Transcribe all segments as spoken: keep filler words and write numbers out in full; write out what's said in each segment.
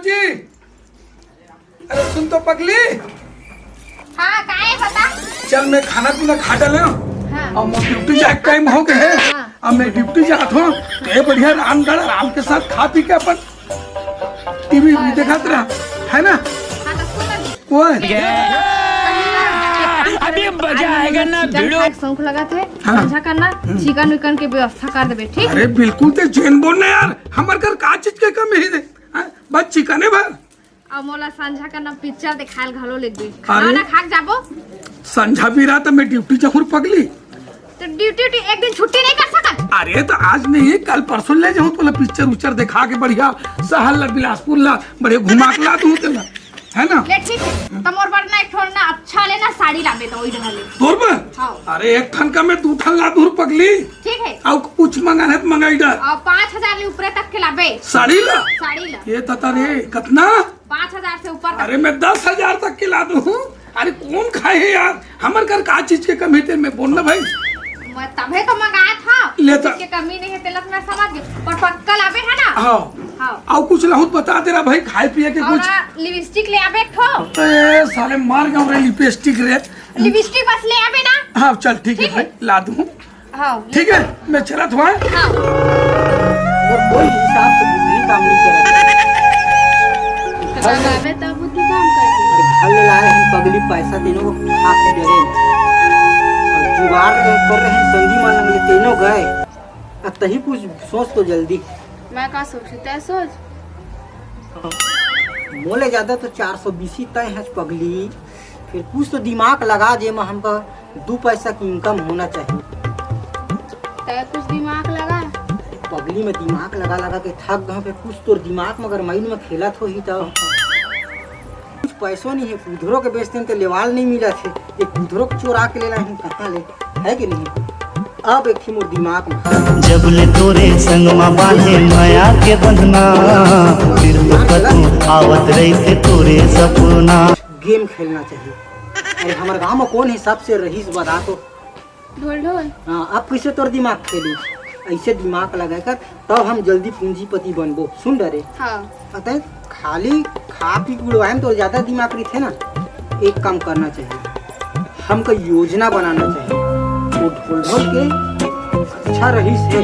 अरे सुन तो पगली। हाँ, का हे बता? चल, मैं खाना पीना खा डाले हूँ। हाँ। अब मोर ड्यूटी जाए के टाइम हो गए है। हाँ। अब मैं ड्यूटी जात हूँ, तो ये बढ़िया रामगढ़ आराम के साथ खा पी के अपन टीवी भी देखत रहा, है ना? हाँ, तो सुन ना। ओए। अभी मजा आएगा ना, चिकन भिड़ो। खाए के शौक लगत हे, हाँ। समझा कर ना, हम्म। चिकन विकन के व्यवस्था कर देबे, ठीक? अरे बिल्कुल, ते जेन बोल ना यार, हमर घर का चीज के कमी हे रे? हाँ? बस चिकने भर। अब मोला संझा कर ना पिक्चर देखायल घलो लेगबे। अरे। खाना खा के जाबो। संझा भी रात में ड्यूटी जहूर पगली। तो ड्यूटी, ड्यूटी एक दिन छुट्टी नहीं कर सकत? अरे तो आज नहीं, कल परसों ले जाऊँ तोला पिक्चर उच्चर देखा के बढ़िया सहल ला, बिलासपुर ला बढ़िया घुमा के ला दूँ तेला, है ना? ले ठीक है, तो मोर बर ना एक ठो ना अच्छा ले ना साड़ी लाबे तो वही ढंग ले। तोर बर? हाँ। अरे एक ठन का मैं दू ठन ला दूँ पगली। ठीक है। अउ कुछ मंगाना है तो मंगाई डर। अउ पाँच हजार ले ऊपरे तक के लाबे। साड़ी ला? साड़ी ला। ये तता रे, कतना? पाँच हजार से ऊपर तक। अरे मैं दस हजार तक के ला दूँ। अरे कौन खाए है यार, हमर घर का चीज के कमी हे तेन में बोल ना भाई। मैं तभे तो मंगाया था। ले तो। चीज के कमी नहीं है, तेला तो मैं समझ गई, पर पक्का लाबे है ना? हाँ। हाँ। अउ कुछ लाहूँ तो बता दे रहा भाई, खाए पिए के अउ कुछ। ना, लिपस्टिक ले आबे एक ठो। ए, साले मार गाँव रे लिपस्टिक रे। लिपस्टिक बस ले आबे ना। हाँ चल ठीक है ठीक भाई, है। ला दूँ। हाँ, ठीक है, मैं चलत हूँ, हाँ? हाँ। और कोई हिसाब से बुद्धि काम नहीं करत। तो लगावे तब बुद्धि काम करही। अरे, घर ले लाए हैं पगली पैसा, तीनों को खा के डरे। और जुगाड़ रहे, कर रहे हैं संगी मान ले, तीनों गए। अब तही कुछ सोच तो जल्दी। मैं का सोचूं, तय सोच। मोले ज्यादा तो चार सौ बीसी तय है पगली। फिर कुछ तो दिमाग लगा, जेमा हमका दू पैसा की इनकम होना चाहिए। तय कुछ दिमाग लगा। पगली में दिमाग लगा लगा के थक गए। फिर कुछ तो दिमाग में अगर माइंड में खेलत होही तो। कुछ पैसों नहीं है, कुधरो के बेचते हैं तो लेवाल नहीं मिला थे। एक कुधरो के चोरा के लेना है, कहाँ ले, है कि नहीं? अब एक ही मोर दिमाग में। जब ले तोरे संग मा बांधे मया के बंधना, फिर तो कतू आवत रहिथे तोरे सपना। गेम खेलना चाहिए। अरे हमर गांव में कौन है सबसे रईस, बता तो। ढोल ढोल। हाँ, अब कैसे तोर दिमाग खेली? ऐसे दिमाग लगा कर तब हम जल्दी पूंजीपति बनबो। सुन डरे। हाँ। अतः खाली खा पी के उड़वाए में तो ज्यादा दिमाग रहिथे ना। एक काम करना चाहिए, हमका योजना बनाना चाहिए। वो ढोल ढोल के अच्छा रईस है,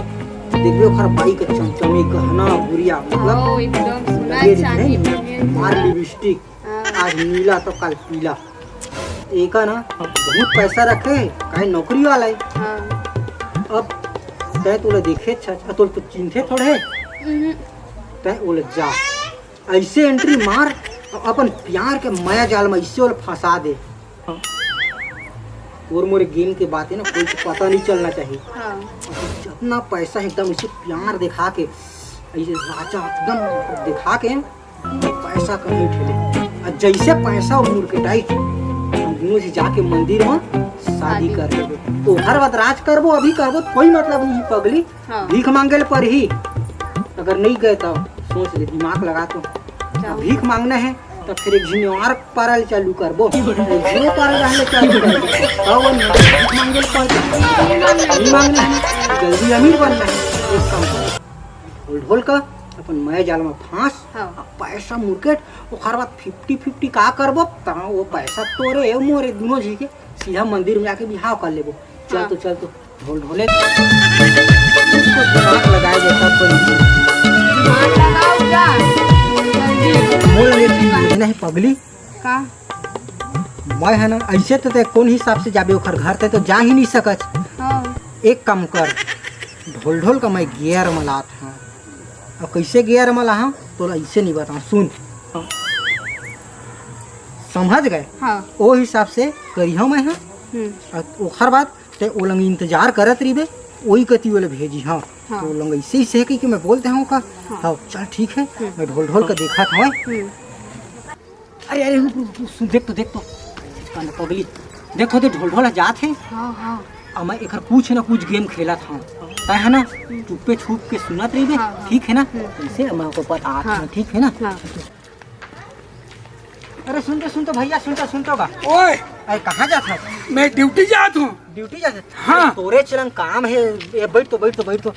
देखबे ओखर बाई के चमचमी गहना गुरिया, मतलब ओ, एकदम सोना लगे रहिथे चांदी ना, के। मार लिपस्टिक, हाँ। आज नीला तो कल पीला। एका ना बहुत पैसा रखे, काहे नौकरी वाला है। हाँ। अब तय तोला देखे अच्छा, अच्छा, तोला तो चिन्हथे थोड़े। हम्म। तय ओला जा, ऐसे एंट्री मार, अपन प्यार के माया जाल में ऐसे ओला फंसा दे। तोर मोरे गेम के बात है ना, कोई को पता नहीं चलना चाहिए। हाँ। जितना पैसा है एकदम उसे प्यार दिखा के, ऐसे राजा एकदम दिखा के पैसा कहीं उठेले। और जैसे पैसा मुड़ के टाइट, हम दोनों से जाके मंदिर में शादी शादी। कर लेबो। तो हर बात राज करबो, अभी करबो, कोई मतलब नहीं है पगली। हाँ। भीख मांगे ले परही, अगर नहीं गए तो सोच ले, दिमाग लगा तो। क्या? भीख मांगना है तो फिर एक झिन और पारल चालू करबो, एक झिन पारल रहले चालू करबो। तब वो भीख मांगे ले परही, नहीं मांगना है, जल्दी अमीर बनना है। एक काम कर, ढोल ढोल का अपन मया जाल में फांस, हाँ। अब पैसा मुर्केट, ओकर बाद फिफ्टी फिफ्टी का करबो, ता वो पैसा तोरे ए मोरे दोनों जी के सीधा मंदिर में जाके बिहाव कर लेबो। चल हाँ। तो, चल तो, ढोल ढोले। कुछ तो दिमाग लगाए दे तब बनी। दिमाग लगाओ जा। जल्दी। मोल ये चीज नहीं पगली। का? मैं है ना, ऐसे तो ते कौन हिसाब से जाबे ओखर घर, ते तो जा ही नहीं सकत। हाँ। एक काम कर, ढोल ढोल का मैं गियर में लात हूँ। अब कैसे गियर में लाहा, तोला ऐसे नहीं बताऊँ, सुन। समझ गए? हाँ। ओ हिसाब से करिहा मैं, हाँ। हम्म। और ओखर बाद ते ओ लंग इंतजार करत रहिबे, ओही कति ओला भेजी, हाँ। हाँ। तो लंग ऐसे ही से कि, कि मैं बोलते हूँ का? हाँ। हाँ, चल ठीक है, हम्म। मैं ढोल ढोल का देखा था। हम्म। अरे, अरे, रुक, रुक, रुक, सुन, देख तो, देख तो। कान पगली, देखो ते ढोल ढोल जात है। हाँ, हाँ। अब मैं एकर कुछ ना कुछ गेम खेलत हूँ। तय है ना, हम्म। चुप्पे छुप के सुनत रहिबे, हाँ, हाँ। ठीक है ना? हम्म। ऐसे मैं ओको बतात हाँ। हूँ, ठीक है ना? हाँ। अरे सुन तो, सुन तो भैया, सुन तो, सुन तो बा। ओए! अरे कहाँ जात है? मैं ड्यूटी जात हूँ। ड्यूटी जात है? हाँ। अरे तोरे चलन काम है, ए, बैठ तो, बैठ तो, बैठ तो।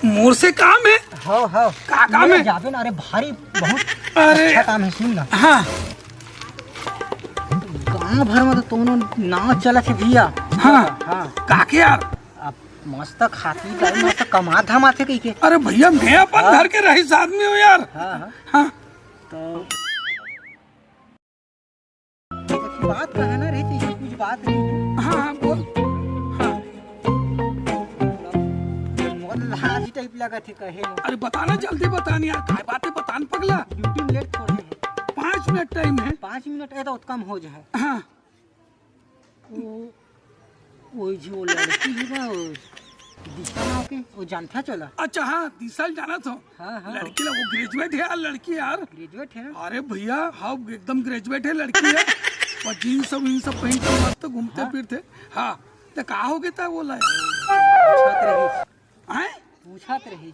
मोर से काम हे? हाँ, हाँ। का काम हे? जाबे ना, अरे भारी बहुत अरे। अच्छा काम हे, सुन ना। हाँ। गांव भर में तो तोनो नाव चलत हे भैया। हाँ। हाँ। का के यार? अब मस्त खाती दारू, मस्त कमा धमाथे कहिके। अरे भैया, मैं अपन हाँ। घर के रईस आदमी हूँ यार। हाँ, हाँ। हाँ। तो बात का हे ना रे, तो कुछ बात नहीं हे। हाँ, हाँ, बोल। हाँ। मोर लाज टाइप लगत हे कहे। अरे बता ना, जल्दी बता ना यार, काय बात हे, बता ना पगला। ड्यूटी में लेट थोड़े हे। पाँच मिनट टाइम हे। पाँच मिनट हे तो कम हो जाए। हाँ। वो, वो जो लड़की हे ना, वो दिशा नाव के, वो जानथा चला। अच्छा, हाँ, दिशा ल जानत हूँ। हाँ, हाँ। लड़की ला, वो ग्रेजुएट हे यार, लड़की यार। ग्रेजुएट हे ना? अरे भैया, हाँ, एकदम ग्रेजुएट हे लड़की हे। और जींस सब, इन सब पहन के मस्त घूमते हाँ। फिरते। हाँ, तो का हो गया था वो ला? पूछत रहिस। हैं? पूछत रहिस।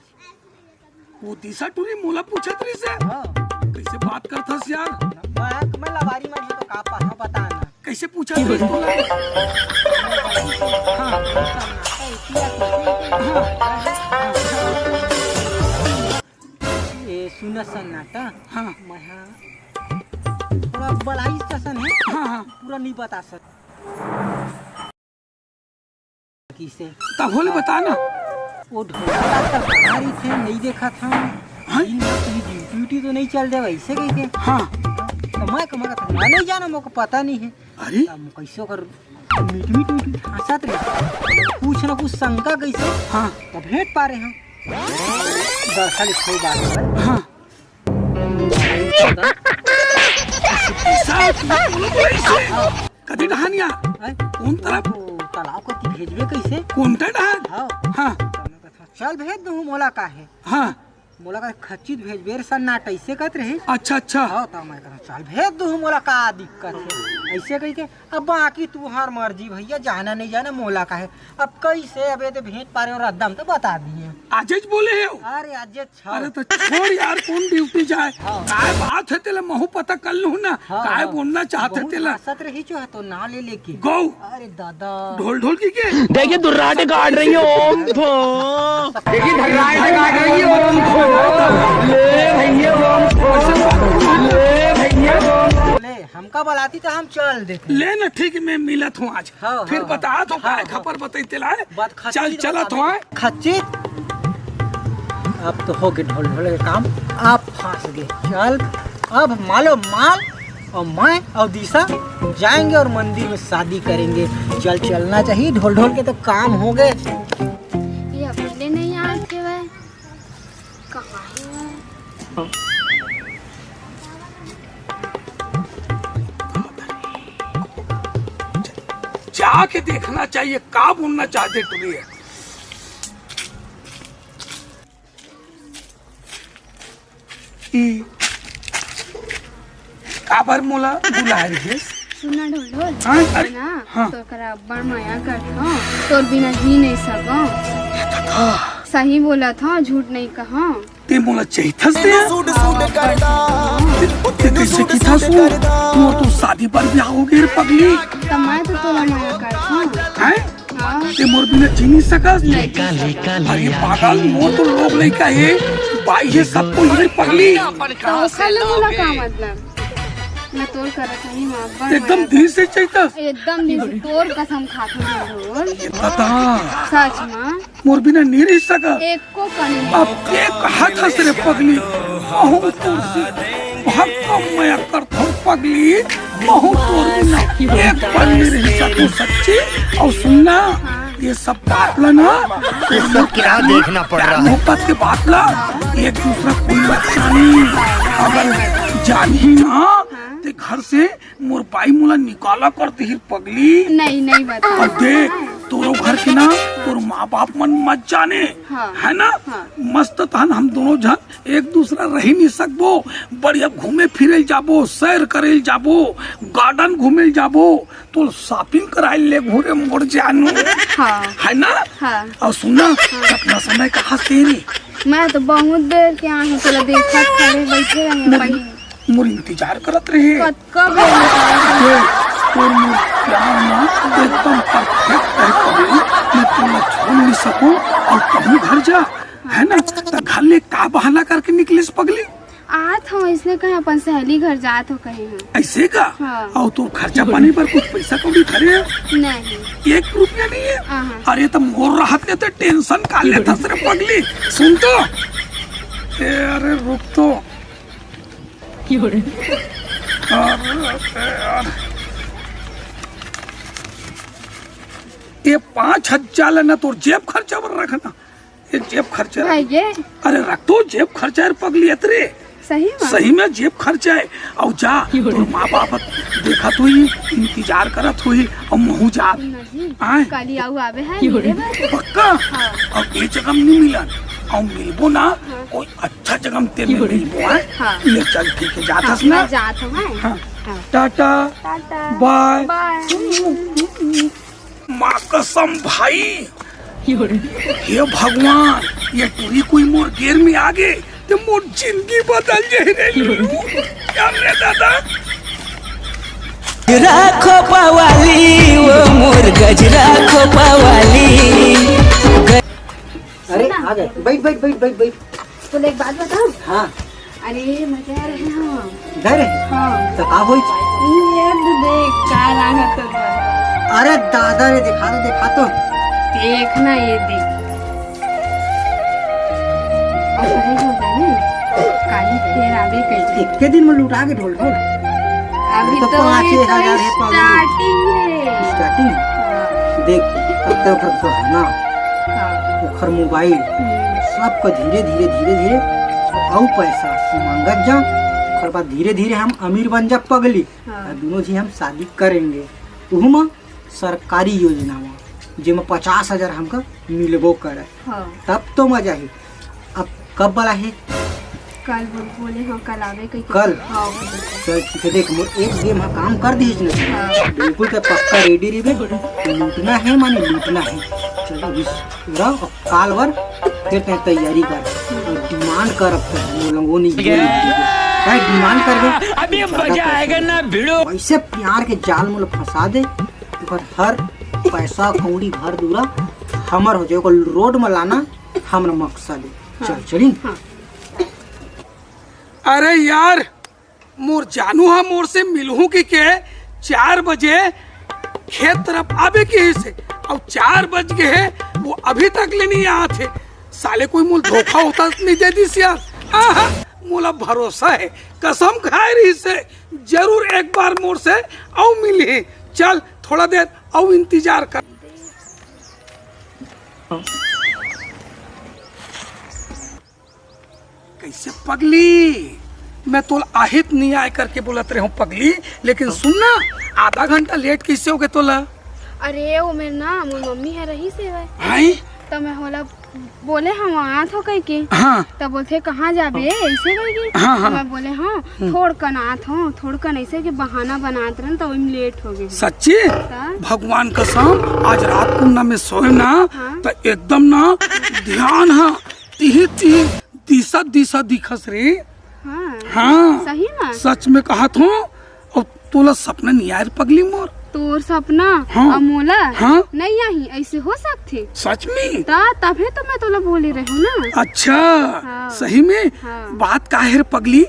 वो दिशा टूरी मोला पूछत रहिस हे? हाँ। कैसे बात करथस यार? मैं, मैं लबारी मन हे तो का पा, हाँ, बता ना। कैसे पूछत रहिस तोला? हाँ। हाँ। ये सुन सन्नाटा। हाँ। मैं हाँ थोड़ा बड़ाई कसन हे। हाँ, हाँ। पूरा नहीं बता सक। किसे? तब होले बता ना। वो ढोलक आजकल कहाँ रहिथे, नहीं देखत हँव। हाँ? दिन में कहीं ड्यूटी व्यूटी तो नहीं चल दे वैसे कहिके। हाँ। तो मैं कमा का मैं नहीं जाना, मोको पता नहीं हे। अरे? तब कैसे ओकर मीठ मीठ मीठ हाँसत रहे। कुछ ना कुछ शंका कैसे? हाँ। तब भेंट पा रहे हैं। दरअसल एक ठो बात है। हाँ। कति डहान या? हैं? कौन तरफ? वो तालाब कति भेजबे कैसे? कौन डहान? हाँ। हाँ। चल भेज दूँ, मोला का हे? हाँ। मोला का खच्चित भेजबे रे सन्नाटा, ऐसे कहत रहे। अच्छा, अच्छा। हाँ, तो मैं कहा, चल भेज दूँ, मोला का दिक्कत हे? ऐसे कहिके, अब बाकी तुहार मर्जी भैया, जाना नहीं जाना, मोला का हे। अब कैसे, अब ये तो भेंट पारे और अद्दम तो बता दिए। आजेच बोले हे वो? अरे, आजेच छा। अरे, तो छोड़ यार, कौन ड्यूटी जाए? हाँ। काय बात हे, तेला महू पता कर लूँ ना, हाँ, काय हाँ। बोलना चाहत हे बहुत तेला। हंसत रही जो है तो ना ले लेके। गौ। अरे दादा। ढोल ढोल की के? देखिए, दुर्राटे काट रही है, ओम फो। देखिए, दुर्राटे काट रही है, ओम फो। ले भैया, ओम फो। ले भैया, ओम फो। ले, हमका बुलाती तो हम चल देते। ले ना, ठीक, मैं मिलत हूँ आज। हाँ, फिर हाँ, बता दो, हाँ, काय हाँ। खबर बताई तेला है? बात खच्चित चल, चलत बता हूँ, दे। हैं? खच्चित। अब तो हो गए ढोल ढोल के काम। अब फंस गए। चल, अब मालो माल और मैं और दिशा जाएंगे और मंदिर में शादी करेंगे। चल, चलना चाहिए, ढोल ढोल के तो काम हो गए। ये अकेले नहीं आते हुए, कहाँ है वह? जाके देखना चाहिए, का बोलना चाहते टुरी है। ई काबर मोला बुलाए रहिस? सुन ना ढोल ढोल, हाँ, अरे, ना, हाँ। तोर करा अब्बड़ मया करथंव, तोर बिना जी नहीं सकंव। सही बोलत हंव, झूठ नहीं कहंव। ते मोला चहिथस ते? ते, ते कइसे किथस वो? मोर तो शादी बर बिहाव हो गे रे पगली। त मैं तो तोला मया करथंव। हैं? हाँ। ते मोर बिना जी नहीं सकस? अरे पागल, मोर तो लोग लइका हे, बाई हे, सब कोई हे पगली। त ओखर ले मोला का मतलब? मैं तोर करा सही में अब्बड़ एकदम मया दिल से चहिथस? एकदम दिल से, तोर कसम खाथंव ढोल। ये बता। सच में। मोर बिना नहीं रह सका। एको कनी। अब एक हाथ हंस रे पगली, महू तोर से बहुत कम मया करथंव पगली, महू तोर बिना एक पल नहीं रह सकूं सच्ची। और सुनना, हाँ। ये सब बात ला ना, ये सब क्या देखना पड़ रहा है? मोहब्बत के बात ला, एक दूसरा कोई मत जानी, अगर जानी ना, हाँ। ते घर से मोर बाई मोला निकाला कर दिही पगली। नहीं, नहीं बता। और देख, तोरो घर के ना, तोर माँ बाप मन मत जाने, हाँ, है ना? हाँ। मस्त तहन हम दोनों झन एक दूसरा रही नहीं सकबो। बढ़िया घूमे फिरे ल जाबो, सैर करे ल जाबो, गार्डन घूमे ल जाबो, तो shopping कराए ले घूरे मोर जानू। हाँ। है ना? हाँ। और सुन ना, हाँ। कितना समय कहाँ से रे? मैं तो बहुत देर के आए हूँ, तोला देखत खड़े बैठे रहे मोर, पहले। मोर इंतजार करत रहे। कब ये तोर मोर प्यार ना एकदम perfect है कबीर, मैं तोला छोड़ नहीं सकूं और कहूँ घर जा, है ना? त घर ले का बहाना करके निकलिस पगली? आत हँव, अइसने कहे अपन सहेली घर जात हँव कहे हँव। अइसे का? हाँ। अउ तोर खर्चा पानी बर कुछ पइसा कौड़ी धरे हस? नहीं। एक रुपया नहीं है? हाँ, हाँ। अरे त मोर रहत ले त tension का लेथस रे पगली? सुन तो। ए, अरे रुक तो। अरे, अरे यार। ये पाँच हजार लेना तोर जेब खर्चा बर रखना। ये जेब खर्चा। भाई, ये अरे रख तो जेब खर्चा यार पगली अतरे। सही में? सही में जेब खर्चा है। अउ जा, तोर माँ बाप देखत होही, इंतजार करत होही, अउ महूँ जा। नहीं, आय? काली आऊ आबे है, मिले बर। पक्का? हाँ। अब ये जगह नहीं मिलन, अउ मिलबो ना, हाँ। कोई अच्छा जगह में तेरे मिलबो है। हाँ। ले चल, ठीक है, जात हाँ, हस ना? मैं जात हूँ, मैं। हाँ। हाँ। टाटा। टाटा। बाय। बाय। माँ कसम भाई, हे भगवान, ये टुरी कोई मोर गेर में आ गे, त मोर जिंदगी बदल जाही रे लुलू। क्या रे दादा? राखो पवाली, वो मोर गज राखो पवाली। अरे, सुन ना। आ गए। बैठ, बैठ, बैठ, बैठ, बैठ। तोला एक बात बताऊं? हाँ। अरे, मैं कह रही हूँ। घर है? हाँ। तो का होइस? ये तो देख, का लागत है। अरे दादा रे, दिखा तो, दिखा तो। देख ना, ये देख। अउ कहे हो जाने, काली फेर आबे कइसे? एक्के दिन में लुटा गे ढोल ढोल। अभी तो तो पाँचे हजार है पगली। Starting है। Starting? हाँ। देख, अब तो ओकर गहना, हाँ। ओकर मोबाइल, हम्म। सबका धीरे, धीरे, धीरे, धीरे अउ पैसा मांगत जा। ओकर बाद धीरे, धीरे हम अमीर बन जा पगली। हाँ। अउ दोनों झी हम शादी करेंगे। उहू म सरकारी योजना म, जेमा पचास हजार हमका मिलबो करे। हाँ। तब तो मजा ही। अब कब वाला है? कल बोल, बोले हाँ, कल आवे कइके। कल? हाँ, बोले। चल ठीक है, देख मोर एक गेम हा काम कर दीस ना। हाँ। बिल्कुल ते पक्का ready रहिबे। लूटना है माने लूटना है। चल अभी रह, काल बर फिर ते तैयारी कर। अउ demand कर अब ते, मोर लंगोनी गेम। भाई demand कर दे। अभी मजा आएगा ना भिड़ो। वैसे प्यार के जाल में फंसा दे, ओकर हर पैसा कौड़ी घर दूरा हमर हो जाए, ओकर road में लाना हमर मकसद है। चल, हाँ। चली। हाँ। अरे यार, मोर जानू हा मोर से मिलहूं कहिके चार बजे खेत तरफ आबे कहिस हे, अउ चार बज गे हे, वो अभी तक ले नहीं आत हे। साले कोई मोला धोखा होता नहीं दे दिस यार। आहा, मोला भरोसा हे, कसम खाए रहिस हे, जरूर एक बार मोर से अउ मिलही। चल, थोड़ा देर अउ इंतजार कर। कइसे पगली? मैं तोला आहित नहीं आय करके बोलत रहे हूँ पगली, लेकिन सुन ना, आधा घंटा late कइसे हो गे तोला? अरे, वो मेर ना, मोर मम्मी ह रहिस हे। हैं? त मैं ओला बोले हँव आत हँव कहिके। हाँ। त बोलथे, "कहाँ जाबे?" अइसे कहिके। हाँ, हाँ। त मैं बोले हँव, हम्म। "थोड़कन आत हँव, थोड़कन," अइसे के बहाना बनात रहेन, त ओही में late हो गे। सच्ची? त? भगवान कसम, आज रात को ना मैं सोए ना, हाँ। त एकदम ना ध्यान हा, तिही तिही दिसा दिसा दिखस रे। हाँ। हाँ। सही में? सच में कहत हँव। अउ तोला सपना नहीं आय रे पगली मोर? तोर सपना? हाँ। अउ मोला? हाँ। नहीं आही, अइसे हो सकथे? सच में? त, तभे तो मैं तोला बोले रहे हँव ना। अच्छा, हाँ। सही में? हाँ। बात का हे रे पगली?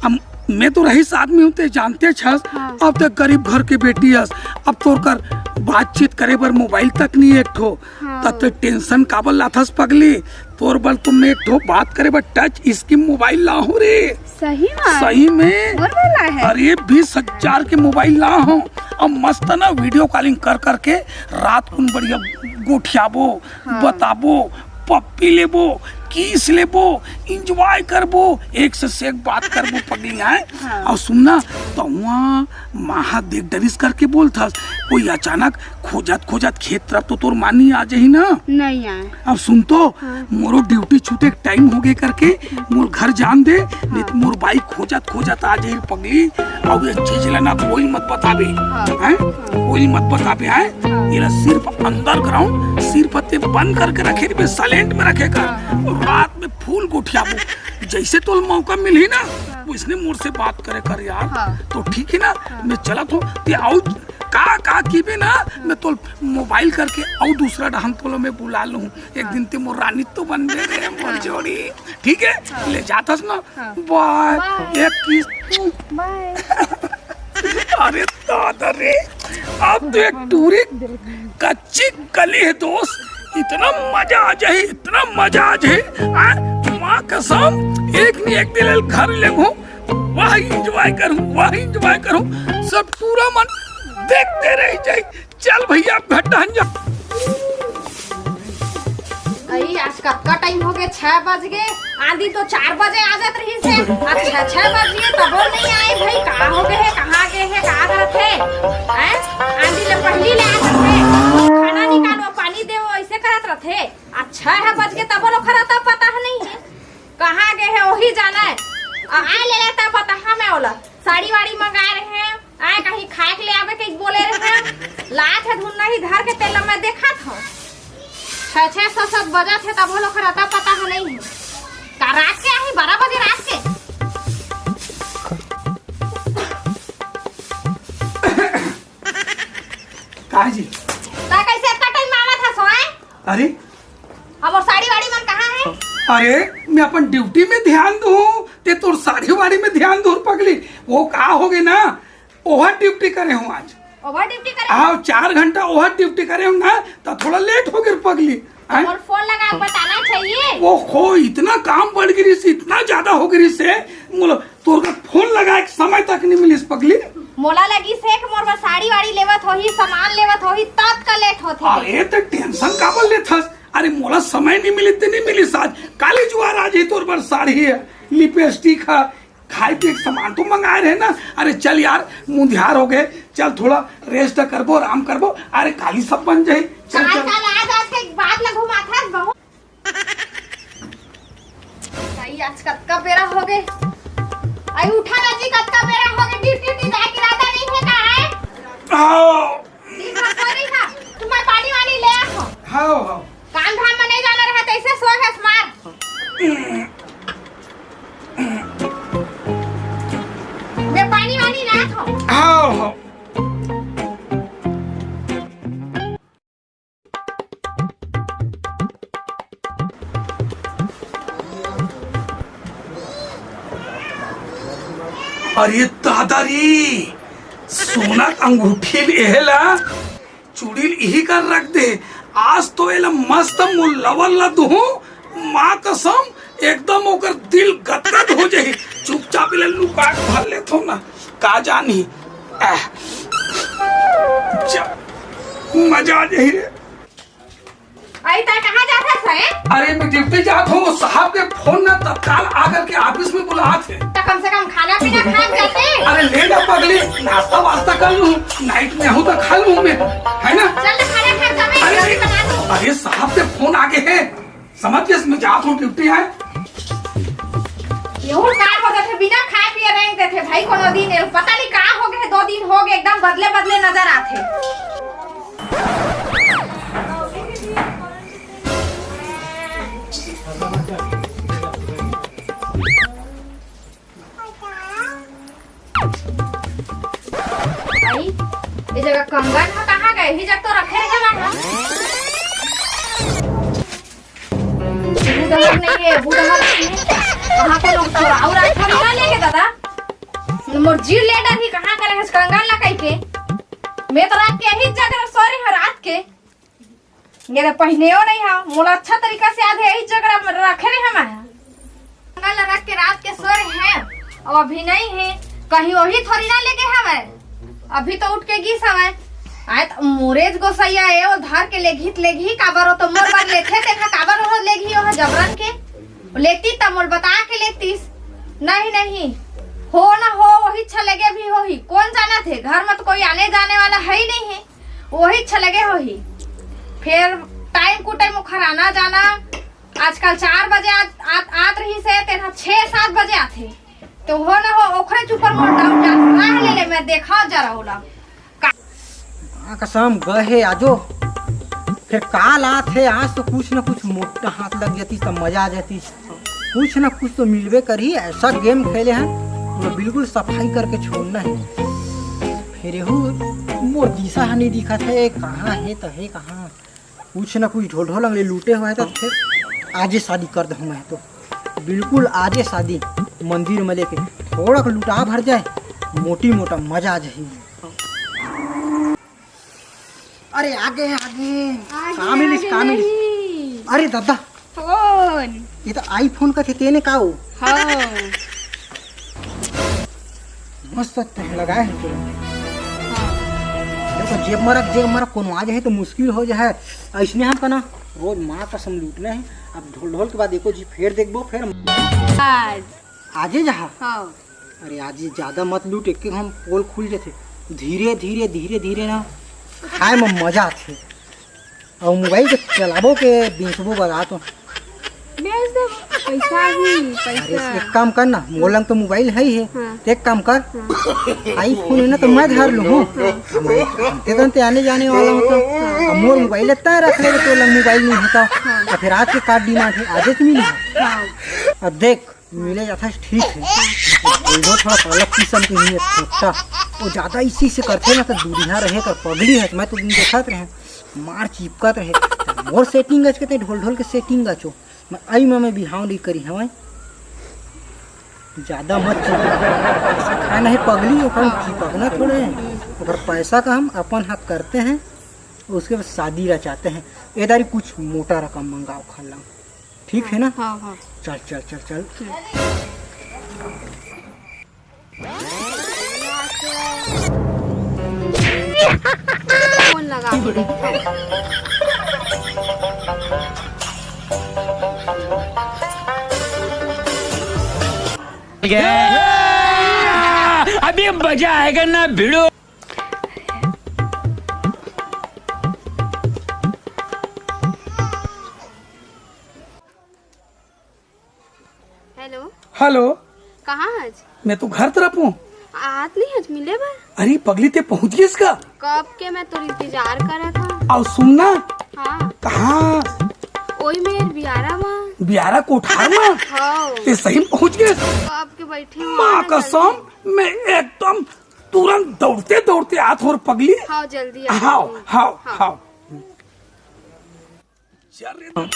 अब मैं तो रईस आदमी हँव, ते जानतेच हस। हाँ। अब ते गरीब घर के बेटी हस, अब तोर कर बातचीत करे बर मोबाइल तक नहीं एक ठो। हाँ। त ते tension काबर लाथस पगली? तोर बर तो मैं एक ठो बात करे बर touch screen मोबाइल लाहूँ रे। सही में? सही में। मोर वाला हे? अरे, बीस हजार के मोबाइल लाहूँ। अब मस्त ना video calling कर करके रात कुन बढ़िया गोठियाबो, हाँ। बताबो, पप्पी लेबो, kiss लेबो, enjoy करबो, एक से, से एक बात करबो पगली, हैं? हाँ। अउ सुन ना, त उहाँ माँ हा देख डरिस करके बोलथस, कोई अचानक खोजत खोजत खेत तरफ तो तोर माँ नहीं आ जाही ना? नहीं आय। अब सुन तो, हाँ। मोरो duty छूटे के time हो गे करके मोर घर जान दे, हाँ। नहीं त मोर बाई खोजत खोजत आ जाही पगली। अउ ये चीज ला ना कोई ल मत बताबे, हाँ। हैं? हाँ। कोई ल मत बताबे, हैं? हाँ। एला सिर्फ underground, सिर्फ ते बंद करके रखे रहिबे, silent में रखे कर। हाँ। अउ रात में full गोठियाबो, जइसे तोला मौका मिलही ना, हाँ। वइसने मोर से बात करे कर यार। हाँ। त ठीक हे ना, हाँ। मैं चलत हँव, ते अउ का का कीबे ना, मैं तोल मोबाइल करके अउ दूसरा डहन तोला मैं बुला लूँ। एक दिन ते मोर रानी तो बनबे रे, मोर जोड़ी। ठीक है, ले जात हस ना। बाय। एक किस तू। बाय। अरे दादा रे, अब तो एक टूरी कच्ची कली है दोस्त, इतना मजा आ जाए, इतना मजा आ जाए। आ, माँ कसम, एक नहीं एक दिन घर लेबो, वही एंजॉय करूँ, वही एंजॉय करूँ। सब टूरा मन देखते रह जाए। चल भैया, अब घर डहन जा। अई, आज कतका टाइम हो गए, छह बज गए। आंधी तो चार बजे आ जात रहिस हे, अब छह, छह बज गए तबो नहीं आए भाई। का हो गए हे, कहाँ गए हे, का करत हे? हैं? आंधी ले पहली ले आ जात हे, खाना निकालो, पानी देवो, ऐसे करत रहथे। अब छह बज गए तबो ओखर अता पता नहीं हे, कहाँ गए हे, वही जाना है। आ, आए ले लेता पता हमें ओला, साड़ी वाड़ी मंगाए रहे हैं। आए कहीं खाए के ले आवे के बोले रहे। लात हे धुन नहीं धर के तेल मैं देखत हूँ। छह, छह, सात, सात बजत हे तब वो लोग रहता पता है नहीं है। का रात के आही बारह बजे रात के? का जी? ता कैसे इतना टाइम आवत है सोए? अरे, अब वो साड़ी वाड़ी मन कहाँ है? अरे, मैं अपन ड्यूटी में ध्यान दूँ, ते तोर साड़ी वाड़ी में ध्यान दूँ पगली। वो का हो गए ना, ओवर ड्यूटी करे हूँ आज। ओवर ड्यूटी करे? हाँ, चार घंटा ओवर ड्यूटी करे हूँ ना, तो थोड़ा लेट हो गए पगली। हैं? और फोन लगा के बताना चाहिए। वो हो, इतना काम बढ़ गिरी से, इतना ज्यादा हो गिरी से, मोला तोर का फोन लगाए के समय तक नहीं मिलिस पगली। मोला लगी से कि मोर बर साड़ी वाड़ी लेवत होही, सामान लेवत होही, तब का लेट होथे। अरे, तो टेंशन काबर लेथस? अरे, मोला समय नहीं मिली, ते नहीं मिलिस आज। काली जुआर आज ही तोर बर साड़ी है, लिपस्टिक है, खाए पिए के सामान तो मंगाए रहे ना। अरे चल यार, मुंधियार हो गए, चल थोड़ा रेस्ट करबो, आराम करबो। अरे काली सब बन जाए, चल, आज चल। काल आज आज के बाद ल घुमाथस बहुत। भाई, आज कतका बेरा हो गए। आई उठा ना जी, कतका बेरा हो गए, ड्यूटी ड्यूटी जाए के इरादा नहीं है का है? आओ। दिन भर सोरी था, तुम्हारे पानी वानी ले आओ। हाओ, हाओ। काम धाम में नहीं जाना रहा, तो ऐसे सोए है मार। मैं पानी वानी ना खाऊं। हाओ, हाओ। अरे दादा रे, सोना के अंगूठी ल एहे ला, चूड़ी ल इही कर रख दे। आज तो एला मस्त मुल्लावर ला दूहूं, माँ कसम, एकदम ओकर दिल गदगद हो जाही। चुपचाप एला लुका के भर लेथो ना, का जानी। आह, जा, मजा आ जाही रे। अरे, तै कहाँ जात हस, हैं? अरे, मैं ड्यूटी जात हूँ, साहब के फोन ना तत्काल आकर के ऑफिस में बुलात हे। तो कम से कम खाना पीना खा के जाते। अरे, ले ना पगली, नाश्ता वास्ता कर लूँ, नाइट में हूँ तो खा लूँ मैं, है ना? चल ना, खाना खा जावे, अरे, रोटी बना दूँ। अरे, साहब के फोन आ गए हैं, समझ गए, मैं जात हूँ ड्यूटी है। ये का हो जाथे, बिना खाए पिए रेंग देथे भाई, कोनो दिन ये पता नहीं का हो गए, दो दिन हो गए, एकदम बदले बदले नजर आथे। आई, ये जगह कंगन ह कहाँ गए? ही जग तो रखे रहे ना। बुढ़हर नहीं है, बुढ़हर नहीं है। कहाँ को लोग चोराऊ रात भर ना लेके दादा। मोर जीव ले डर ही कहाँ करे है कंगन ला कह के। मैं तो रात के यही जगह सो रही हूँ रात के। ये तो पहिने हो नहीं है, मोला अच्छा तरीका से याद है, यही जगह में रखे रहे हम। कंगन ला रख के रात के सो रहे हैं, अब अभी नहीं है, कहीं वही थोड़ी ना लेके हवे, अभी तो उठ के गिस हवे। आए तो मोरेज गोसैया ए, वो धर के लेगी त लेगी, काबर वो तो मोर बर लेथे, तेखा काबर वो लेगी, वो जबरन के लेती तब मोल बता के लेतीस। नहीं, नहीं, हो ना हो, वही छ लगे भी होही, कौन जाना थे, घर में तो कोई आने जाने वाला है ही नहीं है। वही छ लगे होही। फिर टाइम कु टाइम ओखर आना जाना, आजकल चार बजे आ, आ, आत रही से, तेना छः सात बजे आथे। तो हो ना हो, ओखरे ऊपर मोर डाउट जात रह ले, ले, मैं देखा जरा ओला। का- हाँ, कसम गए हे आजो। फिर काल आत हे, आज तो कुछ ना कुछ मोटा हाथ लग जाती, तब मजा आ जाती। कुछ ना कुछ तो मिलबे करही, ऐसा गेम खेले हैं, पूरा बिल्कुल सफाई करके छोड़ना है। हे रेहू, मोर दिशा ह नइ दिखत हे, कहाँ हे त हे कहाँ? कुछ न कुछ ढोल ढोल अंगले लूटे हुआ है तो फिर आजे शादी कर दहूँ मैं तो। बिल्कुल आजे शादी, मंदिर में लेके थोड़ा क लुटा भर जाए, मोटी मोटा मजा आ जाए। अरे आगे आगे। आगे, का मिलिस, आगे का मिलिस? नहीं। अरे दादा, फोन। ये तो iPhone का थे, तेने का हो? हाँ। मस्त तो लगाए है तू। हाँ। देखो, जेब में रख, जेब में रख, कोनो आ जाए तो मुश्किल हो जाए। ऐसने हम कना रोज माँ कसम लूटना है। अब ढोल ढोल के बाद एको जी फेर देखबो, फेर आज। आजे जहा। हाँ। अरे आज ये ज्यादा मत लूट, एक हम पोल खुल जथे। धीरे धीरे धीरे धीरे ना खाए में मजा आथे। अउ मोबाइल के चलाबो के बेचबो बता तो। बेच दे, पैसा ही अरे पैसा। एक काम कर ना, मोर लंग तो मोबाइल है ही है। हाँ। ते एक काम कर, हाँ। iPhone है ना तो मैं धर लूँ। हाँ। हम ते तो ते आने जाने वाला हो तो। हाँ। अब मोर मोबाइल इतना रख ले तो लंग मोबाइल नहीं होता। हाँ। तो फिर आज के कार्ड डिमांड है, आजे तो मिली। हाँ। अब देख, मिले जाथा ठीक है। ढोल ढोल थोड़ा अलग किस्म के नहीं है, छोटा। वो ज्यादा इसी से करथे ना तो दूरिहा रहे कर पगली है। मैं तो दिन देखत रहे, मार चिपकत रहे। तो मोर सेटिंग अच के ते ढोल ढोल के सेटिंग अचो। मैं आई में मैं बिहाव नहीं करी हवय। ज्यादा मत चिपक। खाना है पगली, ओकर चिपकना थोड़े है। ओकर पैसा का हम अपन हक करते हैं, उसके बाद शादी रचाते हैं। ए दारी कुछ मोटा रकम मंगाओ खाला। ठीक है ना? हाँ, हाँ। चल, चल, चल, चल। चल। फोन लगा के देखता हूँ। अभी मजा आएगा ना भिड़ो। हेलो। हेलो। कहाँ हस? मैं तो घर तरफ हूँ। आत नहीं हस मिले बर? अरे पगली, ते पहुँच गेस का? कब के मैं तोर इंतजार करत हूँ। अउ सुन ना। हाँ। कहाँ? ओई मेर बियारा मा। बियारा कोठार मा? हाँ। ते सही में पहुँच गेस? कब के बैठे हूँ, माँ आ ना कसम, जल्दी। मैं एकदम तुरंत दौड़ते दौड़ते आत हों रे पगली। हाँ, जल्दी आ। हाँ, हाँ, हाँ। हाँ। चल रे दादा,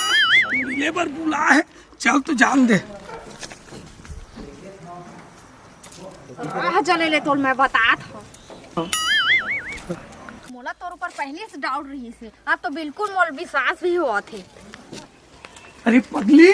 मिले बर बुला है, चल तो जान दे। आह, चले ले तोल मैं बतात हूँ। मोला तोर ऊपर पहले से डाउट रहिस हे, अब तो बिल्कुल मोला विश्वास भी होवत हे। अरे पगली,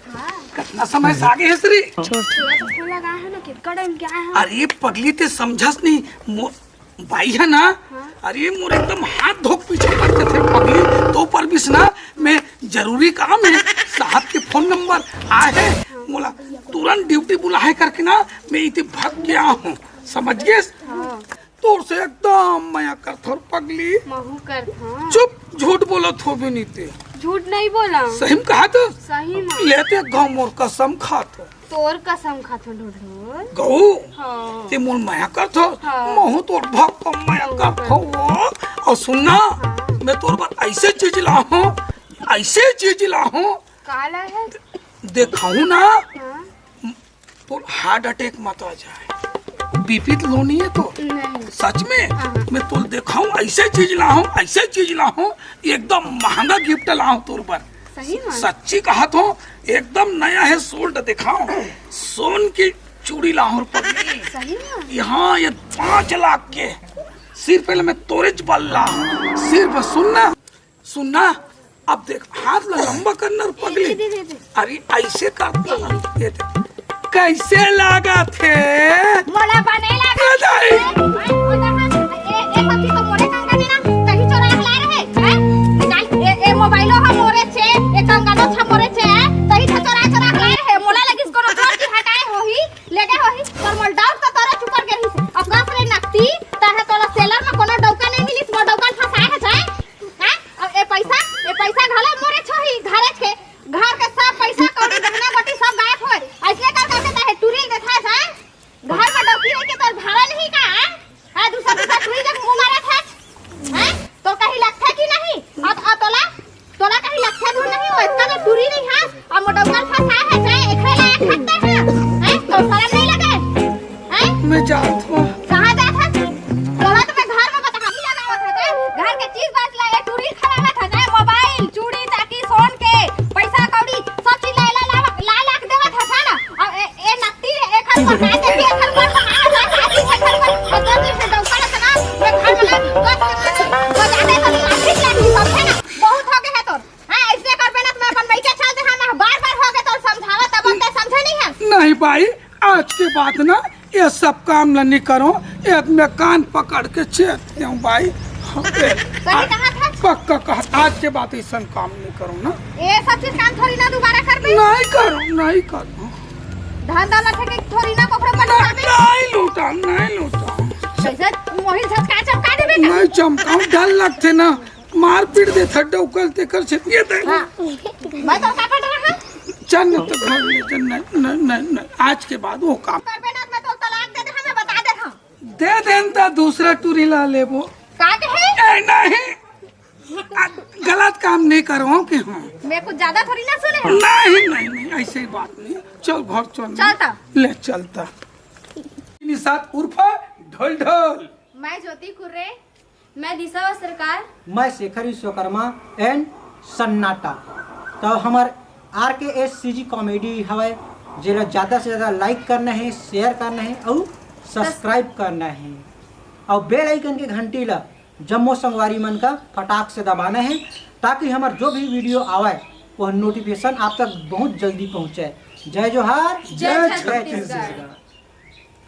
हाँ। कतना समय से आगे हस रे? तोला तो फोन लगा है ना, कितना टाइम क्या है? अरे पगली, ते समझस नहीं, मो-, बाई है ना, हाँ। अरे मोर एकदम हाथ धोक पीछे पड़ जाथे पगली। तो पर भी ना, मैं जरूरी काम है, साहब के फोन नंबर आहे, हाँ। मोला तुरंत ड्यूटी बुलाए करके ना, मैं इते भाग गया हूँ, समझ गेस? हाँ। तोर से एकदम मया करथों रे पगली। महू करथों। चुप, झूठ बोलत होबे नी ते। झूठ नहीं बोला। सही में कहा तो? सही में। लेते गाँव मोर कसम खाथों। तोर कसम खाथों ढोढोर। गऊ। हाँ। ते मोर मया करथों। हाँ। महू तोर भक्कम मया करथों वो। अउ सुन ना, हाँ। मैं तोर बर ऐसे चीज लाहूँ, ऐसे चीज लाहूँ। का लाहे? देखाहूँ ना। हाँ। तोर हार्ट अटैक मत आ जाए। बीपी तो लो नहीं है तो? नहीं। सच में? हाँ। मैं तोल देखाहूँ, ऐसे चीज लाहूँ, ऐसे चीज लाहूँ, एकदम महंगा गिफ्ट लाहूँ तोर बर। सही में? सच्ची कहत हूँ, एकदम नया है, सोल्ड देखाहूँ, सोन की चूड़ी लाहूँ रे पगली। सही में? यहाँ ये पाँच लाख के, सिर्फ पहले मैं तोरे च बल्ला, सिर्फ सुन ना, सुन ना, अब देख, हाथ ला लंबा करना रे पगली। दे, दे, दे, दे। अरे, ऐसे करता ना, ये देख। कैसे लागत हे? मोला बने लागत हे। ए, दाई। ए, ए, ए, पति तो मोरे कंगन हे ना, तही चोरा के लाए रहे, हैं? निकाल, ए, ए, मोबाइलो ह मोरे छे, ए, कंगनो ह मोरे छे, हैं? तही तो चोरा, चोरा के लाए रहे। मोला लगिस कोनो चोर की हटाए होही, ले गए होही, पर मोला डाउट तो तोरे चुपर गेही। अब कस रे नकती, तहे तोला सेलर में कोनो डौका नहीं मिलिस, मोर डौका ल फंसाए हे, हैं? हैं? अब ए पैसा, ए पैसा घलो मोरे छोही, घरे के, घर के सब पैसा कौड़ी, गहना गटी सब गायब होए। ऐसने कर करके तहे टूरी देथा जाए। घर में डौकी रह के तोर भारा नहीं का, हैं? हैं, दूसरा, दूसरा टूरी जब मुंह मारत हे, हैं? तो कहीं लगथे कि नहीं? अब, अब तोला, तोला कहीं लगथे धुन नहीं हो, इतना तो टूरी नहीं है, अब मोर डौका ल फंसा है, चाहे एकरे लायक हत्ते हैं, हैं? तो शर्म नहीं लगे, हैं? मैं जात हूँ। कहाँ जात है? तोला ना, ये सब काम ल नहीं करो, ये मैं कान पकड़ के चेत हूँ भाई। हाँ, ए, सही कहा था। पक्का कहा, आज के बाद ऐसा काम नहीं करो ना। ये सब चीज काम थोड़ी ना दोबारा करबे। नहीं करो, नहीं करो। धन दौलत है कि थोड़ी ना ककरो पर नहीं, लुटाबे। नहीं लूटा, नहीं लूटा। कैसे मोहिल झटका चमका देबे ना। नहीं चमकाऊ, डर लगते ना, मारपीट देता डौकल तेकर से ये दे। हाँ, मैं तो का पड़ रहा। चल न तो घर ले चल, नहीं, नहीं, नहीं, नहीं, आज के बाद वो काम करबे ना, मैं तो तलाक दे दे, हमें बता दे हम। दे देन ता दूसरा टूरी ला लेबो। का कहे? ए, नहीं, आ, गलत काम नहीं करो कि हाँ। मैं कुछ ज्यादा थोड़ी ना सुने हैं। नहीं, नहीं, नहीं, ऐसे बात नहीं। चल घर चल। चलता। ले चलता। निषाद उर्फ ढोल ढोल। मैं ज्योति कुर्रे। मैं दिशा वस्त्रकार। मैं शेखर विश्वकर्मा एंड सन्नाटा। तो हमर आर के एस सी जी कॉमेडी हवय, जेला ज़्यादा से ज़्यादा लाइक करना है, शेयर करना है और सब्सक्राइब करना है और बेल आइकन के घंटी ला जम्मो संगवारी मन का फटाक से दबाना है, ताकि हमर जो भी वीडियो आवय वह नोटिफिकेशन आप तक बहुत जल्दी पहुँचे। जय जोहार, जय छत्तीसगढ़।